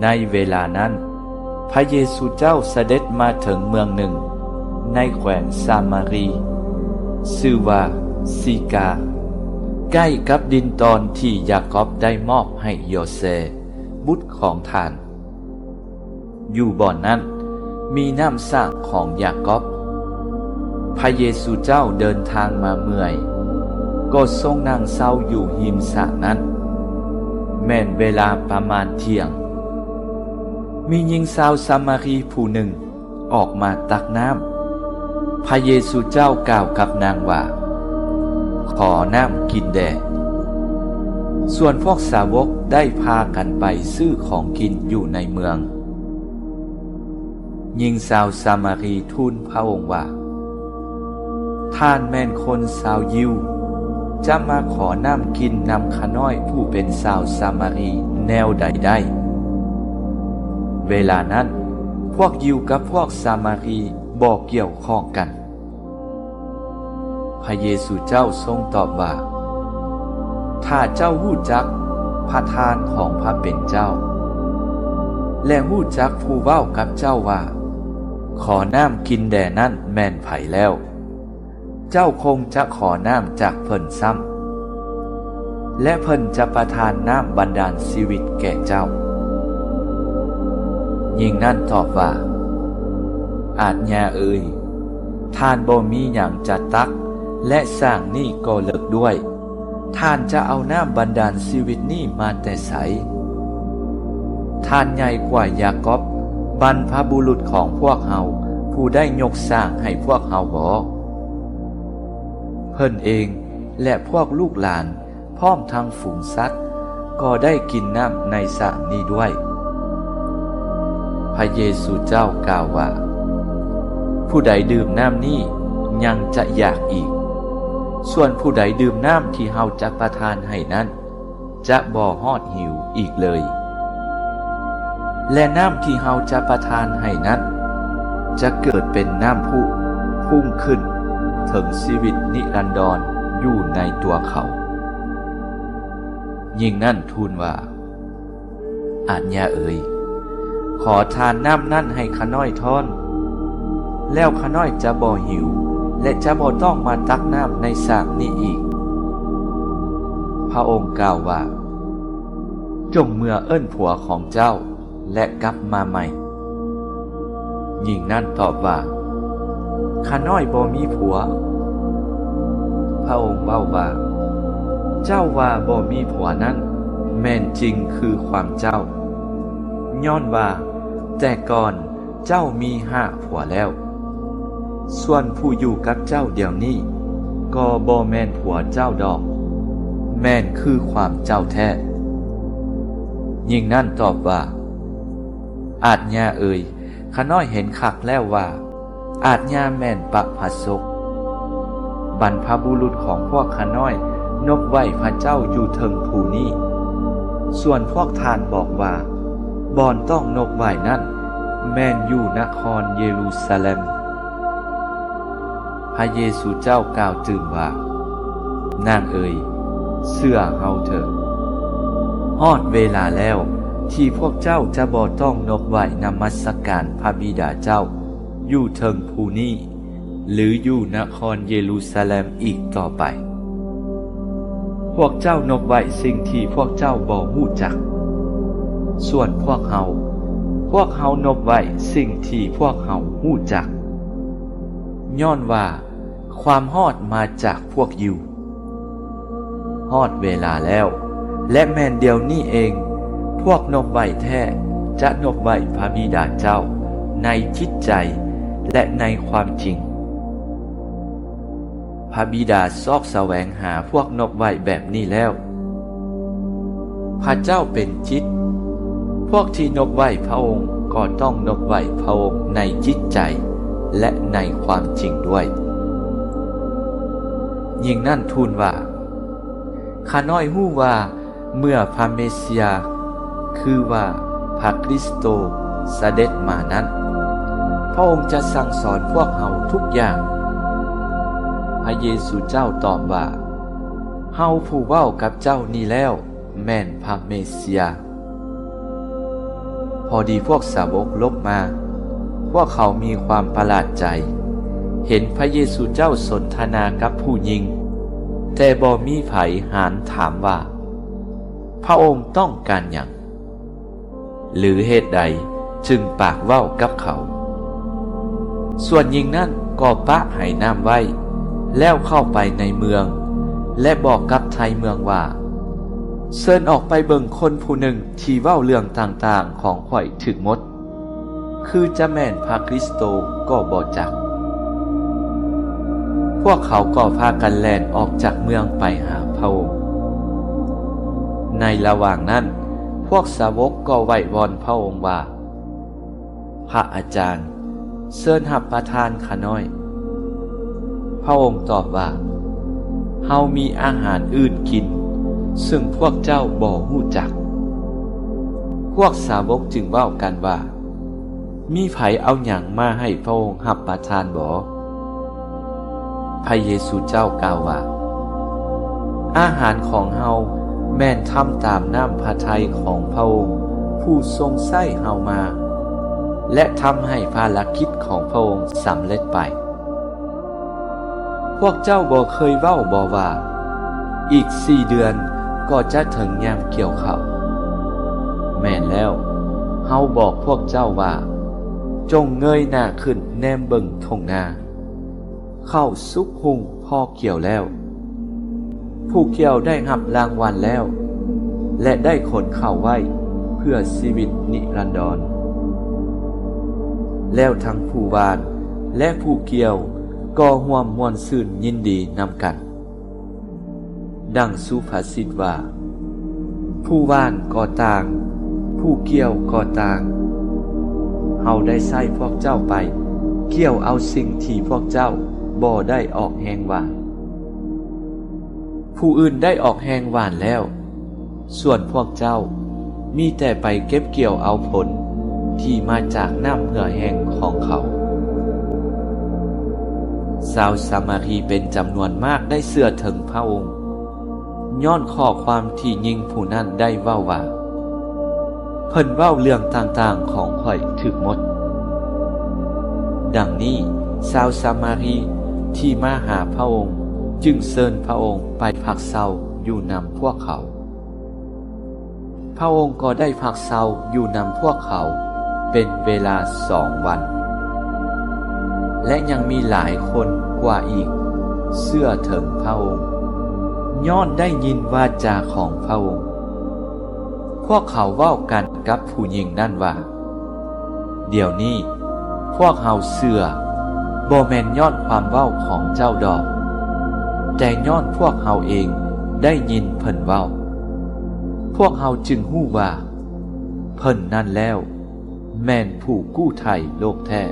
ໃນເວລານັ້ນ, ພະເຢຊູເຈົ້າສະເດັດມາເຖິງເມືອງໜຶ່ງໃນແຂວງຊາມາຣີ, ຊື່ວ່າຊີກາ, ໃກ້ກັບດິນຕອນທີ່ຢາກອບໄດ້ມອບໃຫ້ໂຢເຊ, ບຸດຂອງທ່ານ. ຢູ່ບ່ອນນັ້ນມີນ້ຳສ້າງຂອງຢາກອບ. ພະເຢຊູເຈົ້າເດີນທາງມາເມື່ອຍ, ກໍຊົງນັ່ງເຊົາຢູ່ຮິມສ້າງນັ້ນ. ແມ່ນເວລາປະມານທ່ຽງ, ມີຍິງຊາວຊາມາຣີຜູ້ໜຶ່ງອອກມາຕັກນ້ຳ. ພະເຢຊູເຈົ້າກ່າວກັບນາງວ່າ, ຂໍນ້ຳກິນແດ່. ສ່ວນພວກສາວົກໄດ້ພາກັນໄປຊື້ຂອງກິນຢູ່ໃນເມືອງ. ຍິງຊາວຊາມາຣີທູນພະອົງວ່າ, ທ່ານແມ່ນຄົນຊາວຢິວ, ຈະມາຂໍນ້ຳກິນນຳຂ້ານ້ອຍຜູ້ເປັນຊາວຊາມາຣີແນວໃດໄດ້? ເວລານັ້ນ, ພວກຢິວກັບພວກຊາມາຣີບໍ່ກ່ຽວຂ້ອງກັນ. ພະເຢຊູເຈົ້າຊົງຕອບວ່າ, ຖ້າເຈົ້າຮູ້ຈັກພະທານຂອງພະເປັນເຈົ້າ ແລະ ຮູ້ຈັກຜູ້ເວົ້າກັບເຈົ້າວ່າ, ຂໍນ້ຳກິນແດ່ນັ້ນແມ່ນໃຜແລ້ວ, ເຈົ້າຄົງຈະຂໍນ້ຳຈາກເພິ່ນຊ້ຳ, ແລະ ເພິ່ນຈະປະທານນ້ຳບັນດານຊີວິດແກ່ເຈົ້າ. ຍິງນັ້ນຕອບວ່າ, ອາດຍາເອີຍ, ທ່ານບໍ່ມີຫຍັງຈະຕັກ, ແລະ ສ້າງນີ້ກໍເລິກດ້ວຍ. ທ່ານຈະເອົານ້ຳບັນດານຊີວິດນີ້ມາແຕ່ໃສ? ທ່ານໃຫຍ່ກວ່າຢາກອບ, ບັນພະບຸລຸດຂອງພວກເຮົາ, ຜູ້ໄດ້ຍົກສ້າງໃຫ້ພວກເຮົາບໍ? ເພິ່ນເອງ ແລະ ພວກລູກຫຼານ ພ້ອມທັງຝູງສັດ ກໍໄດ້ກິນນ້ຳໃນສ້າງນີ້ດ້ວຍ. ພະເຢຊູເຈົ້າກ່າວວ່າ, ຜູ້ໃດດື່ມນ້ຳນີ້ຍັງຈະຢາກອີກ, ສ່ວນຜູ້ໃດດື່ມນ້ຳທີ່ເຮົາຈະປະທານໃຫ້ນັ້ນ ຈະບໍ່ຮອດຫິວອີກເລີຍ. ແລະ ນ້ຳທີ່ເຮົາຈະປະທານໃຫ້ນັ້ນ ຈະເກີດເປັນນ້ຳພຸພຸ່ງຂຶ້ນເຖິງຊີວິດນິລັນດອນຢູ່ໃນຕົວເຂົາ. ຍິງນັ້ນທູນວ່າ, ອາດຍາເອີຍ, ຂໍທານນ້ຳນັ້ນໃຫ້ຂ້ານ້ອຍທ້ອນ, ແລ້ວຂ້ານ້ອຍຈະບໍ່ຫິວ ແລະ ຈະບໍ່ຕ້ອງມາຕັກນ້ຳໃນສ້າງນີ້ອີກ. ພະອົງກ່າວວ່າ, ຈົ່ງເມືອເອີ້ນຜົວຂອງເຈົ້າ ແລະ ກັບມາໃໝ່. ຍິງນັ້ນຕອບວ່າ, ຂ້ານ້ອຍບໍ່ມີຜົວ. ພະອົງເວົ້າວ່າ, ເຈົ້າວ່າບໍ່ມີຜົວນັ້ນ ແມ່ນຈິງຄືຄວາມເຈົ້າ, ຍ້ອນວ່າແຕ່ກ່ອນເຈົ້າມີຫ້າຜົວແລ້ວ. ສ່ວນຜູ້ຢູ່ກັບເຈົ້າດຽວນີ້ ກໍບໍ່ແມ່ນຜົວເຈົ້າດອກ, ແມ່ນຄືຄວາມເຈົ້າແທ້. ຍິງນັ້ນຕອບວ່າ, ອາດຍາເອີຍ, ຂ້ານ້ອຍເຫັນຄັກແລ້ວວ່າ ອາດຍາແມ່ນປະພາຊົກ. ບັນພະບຸລຸດຂອງພວກຂ້ານ້ອຍນົບໄຫວ້ພະເຈົ້າຢູ່ເທິງພູນີ້. ສ່ວນພວກທ່ານບອກວ່າ ບ່ອນຕ້ອງນົບໄຫວ້ນັ້ນແມ່ນຢູ່ນະຄອນເຢຣູຊາແລັມ. ພະເຢຊູເຈົ້າກ່າວຕື່ມວ່າ, ນາງເອີຍ, ເຊື່ອເຮົາເຖີ້ະ. ຮອດເວລາແລ້ວທີ່ພວກເຈົ້າຈະບໍ່ຕ້ອງນົບໄຫວ້ນະມັດສະການພະບິດາເຈົ້າຢູ່ເທິງພູນີ້ ຫຼື ຢູ່ນະຄອນເຢຣູຊາແລັມອີກຕໍ່ໄປ. ພວກເຈົ້ານົບໄຫວ້ສິ່ງທີ່ພວກເຈົ້າບໍ່ຮູ້ຈັກ. ສ່ວນພວກເຮົາ, ພວກເຮົານົບໄຫວ້ສິ່ງທີ່ພວກເຮົາຮູ້ຈັກ, ຍ້ອນວ່າຄວາມຮອດມາຈາກພວກຢິວ. ຮອດເວລາແລ້ວ ແລະ ແມ່ນດຽວນີ້ເອງ, ພວກນົບໄຫວ້ແທ້ຈະນົບໄຫວ້ພະບິດາເຈົ້າໃນຈິດໃຈ ແລະ ໃນຄວາມຈິງ. ພະບິດາຊອກສະແຫວງຫາພວກນົບໄຫວ້ແບບນີ້ແລ້ວ. ພະເຈົ້າເປັນຈິດ, ພວກທີ່ນົບໄຫວ້ພະອົງກໍຕ້ອງນົບໄຫວ້ພະອົງໃນຈິດໃຈ ແລະ ໃນຄວາມຈິງດ້ວຍ. ຍິງນັ້ນທູນວ່າ, ຂ້ານ້ອຍຮູ້ວ່າເມື່ອພະເມເຊຍ, ຄືວ່າພະຄຣິສໂຕສະເດັດມານັ້ນ, ພະອົງຈະສັ່ງສອນພວກເຮົາທຸກຢ່າງ. ພະເຢຊູເຈົ້າຕອບວ່າ, ເຮົາຜູ້ເວົ້າກັບເຈົ້ານີ້ແລ້ວແມ່ນພະເມເຊຍ. ພໍດີພວກສາວົກຫຼົບມາ, ພວກເຂົາມີຄວາມປະຫຼາດໃຈ, ເຫັນພະເຢຊູເຈົ້າສົນທະນາກັບຜູ້ຍິງ, ແຕ່ບໍ່ມີໃຜຫານຖາມວ່າ, ພະອົງຕ້ອງການຫຍັງ? ຫຼືເຫດໃດຈຶ່ງປາກເວົ້າກັບເຂົາ? ສ່ວນຍິງນັ້ນກໍປະໄຫນ້ຳໄວ້, ແລ້ວເຂົ້າໄປໃນເມືອງ ແລະ ບອກກັບໄທເມືອງວ່າ, ເຊີນອອກໄປເບິ່ງຄົນຜູ້ໜຶ່ງທີ່ເວົ້າເລື່ອງຕ່າງໆຂອງຂ້ອຍຖືກໝົດ, ຄືຈະແມ່ນພະຄຣິສໂຕກໍບໍ່ຈັກ. ພວກເຂົາກໍພາກັນແລ່ນອອກຈາກເມືອງໄປຫາພະອົງ. ໃນລະຫວ່າງນັ້ນ, ພວກສາວົກກໍໄຫວ້ວອນພະອົງວ່າ, ພະອາຈານ, ເຊີນຮັບປະທານຂ້ານ້ອຍ. ພະອົງຕອບວ່າ, ເຮົາມີອາຫານອື່ນກິນ, ຊຶ່ງພວກເຈົ້າບໍ່ຮູ້ຈັກ. ພວກສາວົກຈຶ່ງເວົ້າກັນວ່າ, ມີໃຜເອົາຫຍັງມາໃຫ້ພະອົງຮັບປະທານບໍ? ພະເຢຊູເຈົ້າກ່າວວ່າ, ອາຫານຂອງເຮົາແມ່ນທຳຕາມນ້ຳພະໄທຂອງພະອົງຜູ້ຊົງໃຊ້ເຮົາມາ, ແລະ ທຳໃຫ້ພາລະກິດຂອງພະອົງສຳເລັດໄປ. ພວກເຈົ້າບໍ່ເຄີຍເວົ້າບໍວ່າ, ອີກສີ່ເດືອນກໍຈະເຖິງຍາມກ່ຽວເຂົ້າ? ແມ່ນແລ້ວ, ເຮົາບອກພວກເຈົ້າວ່າ, ຈົ່ງເງີຍໜ້າຂຶ້ນແນມເບິ່ງທົ່ງນາ, ເຂົ້າສຸກຮຸ່ງພໍກ່ຽວແລ້ວ. ຜູ້ກ່ຽວໄດ້ຮັບລາງວັນແລ້ວ ແລະ ໄດ້ຂົນເຂົ້າໄວ້ເພື່ອຊີວິດນິລັນດອນ. ແລ້ວທັງຜູ້ຫວ່ານ ແລະ ຜູ້ກ່ຽວກໍຮ່ວມມ່ວນຊື່ນຍິນດີນຳກັນ. ດັ່ງສຸພາສິດວ່າ, ຜູ້ຫວ່ານກໍຕ່າງ, ຜູ້ກ່ຽວກໍຕ່າງ. ເຮົາໄດ້ໃຊ້ພວກເຈົ້າໄປກ່ຽວເອົາສິ່ງທີ່ພວກເຈົ້າບໍ່ໄດ້ອອກແຮງຫວ່ານ. ຜູ້ອື່ນໄດ້ອອກແຮງຫວ່ານແລ້ວ, ສ່ວນພວກເຈົ້າມີແຕ່ໄປເກັບກ່ຽວເອົາຜົນທີ່ມາຈາກນ້ຳເຫື່ອແຫ້ງຂອງເຂົາ. ຊາວສາມາຣີເປັນຈຳນວນມາກໄດ້ເຊື່ອເຖິງພະອົງ, ຍ້ອນຂໍ້ຄວາມທີ່ຍິງຜູ້ນັ້ນໄດ້ເວົ້າວ່າ, ເພິ່ນເວົ້າເລື່ອງຕ່າງໆຂອງຂ້ອຍຖືກໝົດ. ດັ່ງນີ້, ຊາວສາມາຣີທີ່ມາຫາພະອົງຈຶ່ງເຊີນພະອົງໄປພັກເຊົາຢູ່ນຳພວກເຂົາ. ພະອົງກໍໄດ້ພັກເຊົາຢູ່ນຳພວກເຂົາເປັນເວລາສອງວັນ. ແລະ ຍັງມີຫຼາຍຄົນກວ່າອີກເຊື່ອເຖິງພະອົງ, ຍ້ອນໄດ້ຍິນວາຈາຂອງພະອົງ. ພວກເຂົາເວົ້າກັນກັບຜູ້ຍິງນັ້ນວ່າ, ດຽວນີ້ພວກເຮົາເຊື່ອ, ບໍ່ແມ່ນຍ້ອນຄວາມເວົ້າຂອງເຈົ້າດອກ, ແຕ່ຍ້ອນພວກເຮົາເອງໄດ້ຍິນເພິ່ນເວົ້າ. ພວກເຮົາຈຶ່ງຮູ້ວ່າເພິ່ນນັ້ນແລ້ວແມ່ນຜູ້ກູ້ໄຖ່ໂລກແທ້.